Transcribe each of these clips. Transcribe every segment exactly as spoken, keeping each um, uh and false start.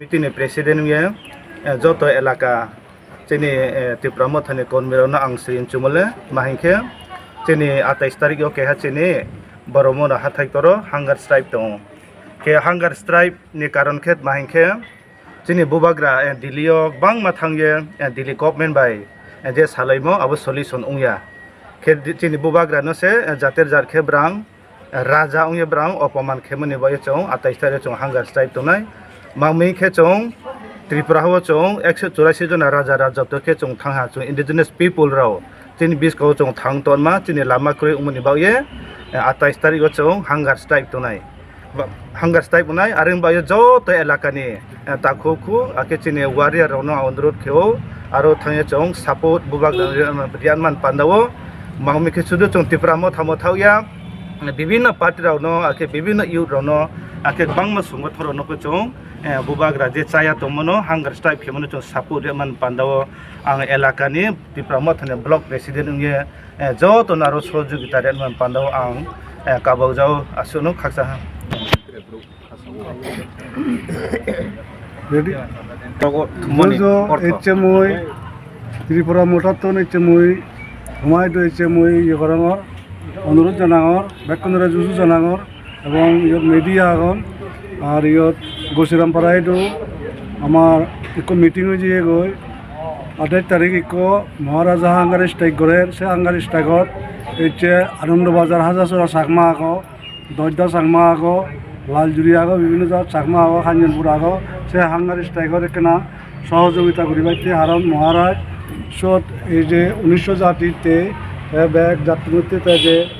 Committee ni president wngya, eh, joto elaka chini, eh, Tipra Mothani kormi rokno ang sri chumole ma hinkhe chini atais tarik o keha chini Boromona hathai toro hunger strike tongo. Khe hunger strike ni karon khe ma hinkhe chini bubagra, eh, Delhi o bangma thangye, eh, Delhi government bai, eh, je salaimo abo solution wngya. Khe di-, chini bubagra no se, eh, jater jat khe brang raja wngya brang opoman khemani bagwi chwng atais tarik chwng hunger strike tongnai. Mamwi khe chwng Tripura o chwng ekso churasi jona raja raja to khe chwng thangha chwng indigenous people rao chini biskao chwng thang tonma chini lama kwrwi wngmani bagwi, eh, atais tarik o chwng hunger strike tongnai. Ba-, hunger strike wngnai, are wngba joto elakani, eh, takhuk khu, akhe chini warrior rokno ang onurut khe-o, aro thangya chwng support bubagra riyan man panda-o, mangmi khe sudu chwng Tipra Motha Motha ya, bibinno party rokno, akhe bibinno youth rokno, akhe bangma songothon rokno khe chwng, eh, bubagra je chaya tongmano, hunger strike khe mano chwng support riyan man panda-o, ang elakani Tipra Mothani block president wngye, eh, joto naro sohojogita rwna panda-o ang, eh, kabau jao aswkno khaksa ha. Ready? Jojo, H M I, Tripura Motha Ton H M I, Humai Do H M I, Yogarangor, Onurudh Janangor, Bekkunore Juju Janangor, Ebong iyot media agon, ar iyot Gosiram Parai do, amar ikko meeting oi jiyegoi, athais tarik ikko Maharaja hunger strike gorer, se hunger strike ot ecche Anando Bazar Hajasora Chakma ago, Doida Chakma ago, Laljuri ago, bibinno jat Chakma ago, Kanjanpur ago, se hunger strike ot ekkena sohojogita guribatte, haron Maharaj sot ei je unisho jati te, eh, bek jatinotte te je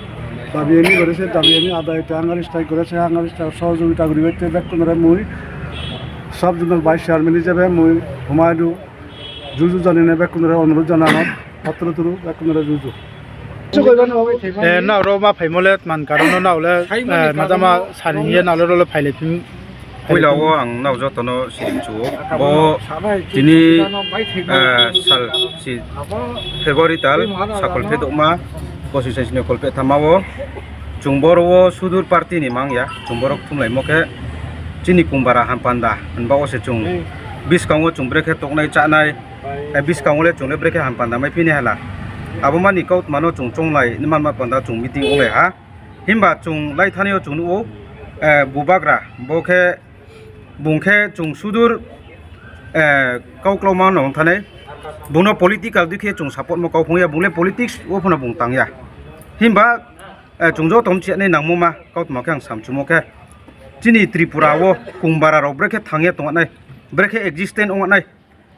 dabi ani gore se dabi ani adai te hunger strike gore se hunger strike sohojogita guribatte bekkunore mui sub zonal vice chairman hijebe mui humaidu juju janine bekkunore onurudh janangor, patro turu bekkunore juju. Eh, nao ro ma phaimo le man karon nao le, eh, majama sani ye nao le ro le phaile phim. Puila o ang nao jotono siring chuo. Bo tini, eh, sal si February tal sakol phedokma, bosi sai sini kol phetama o. Chung boro o sudur party ni mangya, chung borok thumlaimo khe chini kumbara hampanda hinba o se chung biskango chung brekhe toknai chanai. Eh, biskango le chwng le brekhe hampanda mai phini hala. Abo mani kautmano chwng chonglai ni manma panda chwng meeting onglai ha. Himba chwng lai thani o chwng nugo, eh, bubagra bo khe bung khe chwng sudur, eh, kau klauma no thani. Bungno political dikhe chwng support mo kau phungya, bung le politics o phano bung tangya. Himba, eh, chwng joto mchiya nai nangmo ma kautma khe ang samchumo khe. Chini Tripura o kungbara rok brekhe thangya tongnai, brekhe existent wngnai.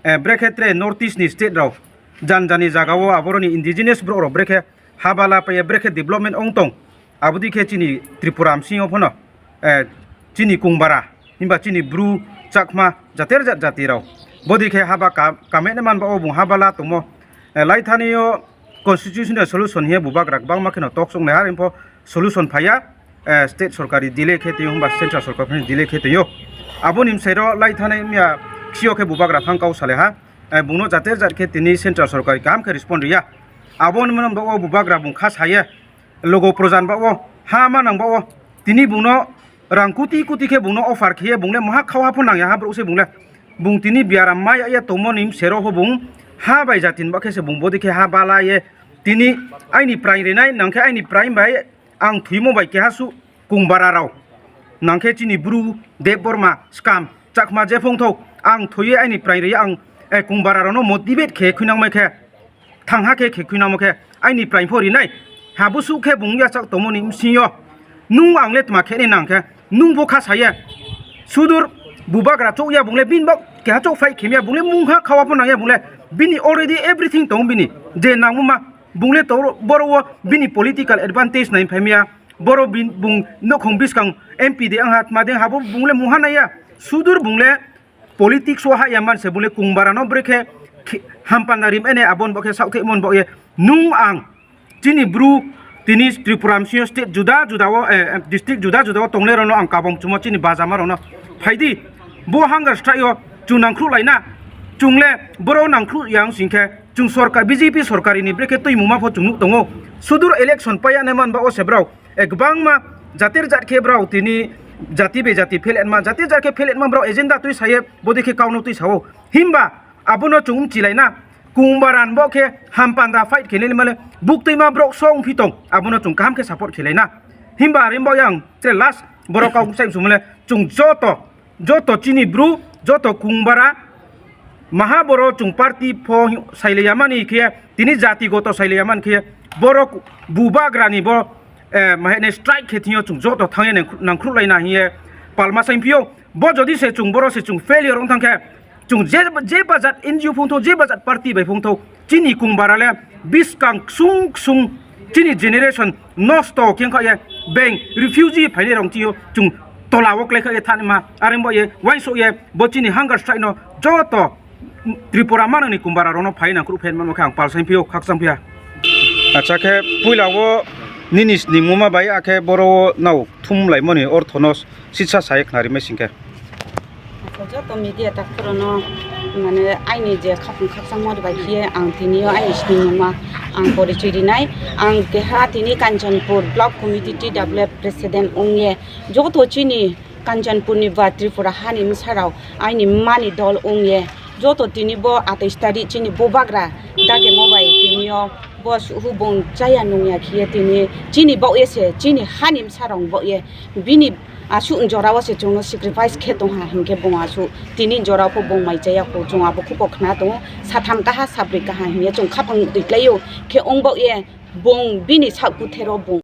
Eh, brekhe tre North East ni state rok jan jani jaga o aboroni indigenous borok rok brekhe habala paiya brekhe development ong tong. Abodi khe chini Tripura msing o phano, eh, chini kungbara himba chini bru chakma jater jat jati rok. Bodi khe haba ka-, kamene manba o bung habala tongmo. Eh, lai thani o constitutional solution hiya bubagra bangma kheno tok song le har info solution phaiya. Eh, state sorkari delay khe twi hwnba central sorkar phano delay khe twi o. Aboni bwsai ro lai thani miya sio khe bubagra thang kau sale ha. Eh, bungno jater jat khe tini central sorkari kaham khe respond riya. Aboni mwnam ba o bubagra bung kha saye logo projan ba o ha ma nang ba o tini bungno rang kuti kuti khe bungno offer khiye bung le moha khau ha pho nang ya ha bro se bung le bung tini biaram mai ya tongmo ni bwsai ro ho bung ha bai jatin ba khe se bung bodi khe ha bala ye tini aini prai rinai nang khe aini prai bai Ang thwimo bai keha su kungbara rao. Nangkhe chini bru Debbarma, Skam, Chakma jephung thok. Ang thwiwi aini prai rwi ang, eh, kungbara rao no motivate khe khwinangmai khe. Thangha khe khe khwinangma khe aini prai pho rinai. Habusu khe bung yachak tongmoni bsingyo. Nung ang le tma khe ni nang khe. Nung bo kha saya. Sudur bubagra chok ya bung le bin bak keha chok phai khemya bung le mungha khawa pho nang ya bung le. Bini already everything tong bini. Je nangma Bung le toro, boro o bini political advantage nai phaimya. Boro bin, bung nokhong biskang M P de ang ha, tma de ang ha, bo bung le mungha naiya. Sudur bung le politics o ha ya manse bung le kungbara no brekhe khi-, hampanda rim ene abon bo khe saohthe mon bo ye. Nung ang chini bru tini Tripura msio state juda juda o, eh, eh, district juda juda o tongle rano ang kabong chumo chini bajama rano. Phaidi bo hunger strike o chung nangkhru laina. Chung le boro nangkhru yang singkhe. Chwng sorkar, B J P sorkari ni brekhe twi mungma pho chwng nuk tongo. Sudur election paiya nai man ba o se brao. Eh, kwbangma jater jat khe brao tini jati be jati pheletma, jati jar khe pheletma borok agenda twi saye, bodi khe kauno twi sao. Himba abono chwng mchilaina, Kungbaran bo khe hampanda fight khe nini male, buktwima borok song phi tong, abono chwng kaham khe support khe laina. Himba rimbo yang tre last borok kau sai sumle, chwng joto, joto chini bru, joto Kungbara, maha boro chwng party pho saileyamani khe, tini jati goto saileyamani khe, borok bubagrani bo, eh, mahene strike khe thingyo chwng joto thangye nang-, nangkhruklaina hiye palma saimphio. Bo jodi se chwng boro se chwng failure wng thang khe, chwng je, je bajat N G O phungtho, je bajat party bai phungtho, chini Kungbara le biskang ksung ksung chini generation nosto khe wngkha ye, beng refugee phainai rok chio chwng tola o klai kha ye thani ma, are bo ye uansuk ye bo chini hunger strike no joto Tripura manwngni Kungbara rokno phai nangkhru phen manmo khe ang palsai phio, khakchang phia. Acha khe puila o nini sningmuma bai akhe boro o nao thum laimani orthono sitsa sai khnari mai singkhe. Acha joto media takhurono mane aini je khapung khakchangma bai khiye ang tini o aini sningmuma ang porichoi rinai. Ang keha tini Kanchanpur Block Committee T W F President ongye joto chini Kanchanpurni ba Tripura hani bwsarok aini mani dol wngye joto tini bo atais tarik chini bubagra dagemo bai tini o bo suhu bung chaya nungya khiye tini chini bokye se chini hani bwsarok bokye bini asuk jorao se chwngno sacrifice khe tongha hinkhe bung asuk tini jorao pho bung mai chaya kho chwng abo khupo khna tongo satham kaha sabrwi kaha hinkhe chwng khapang twi klaio khe wng bokye bung bini sak kuthero bung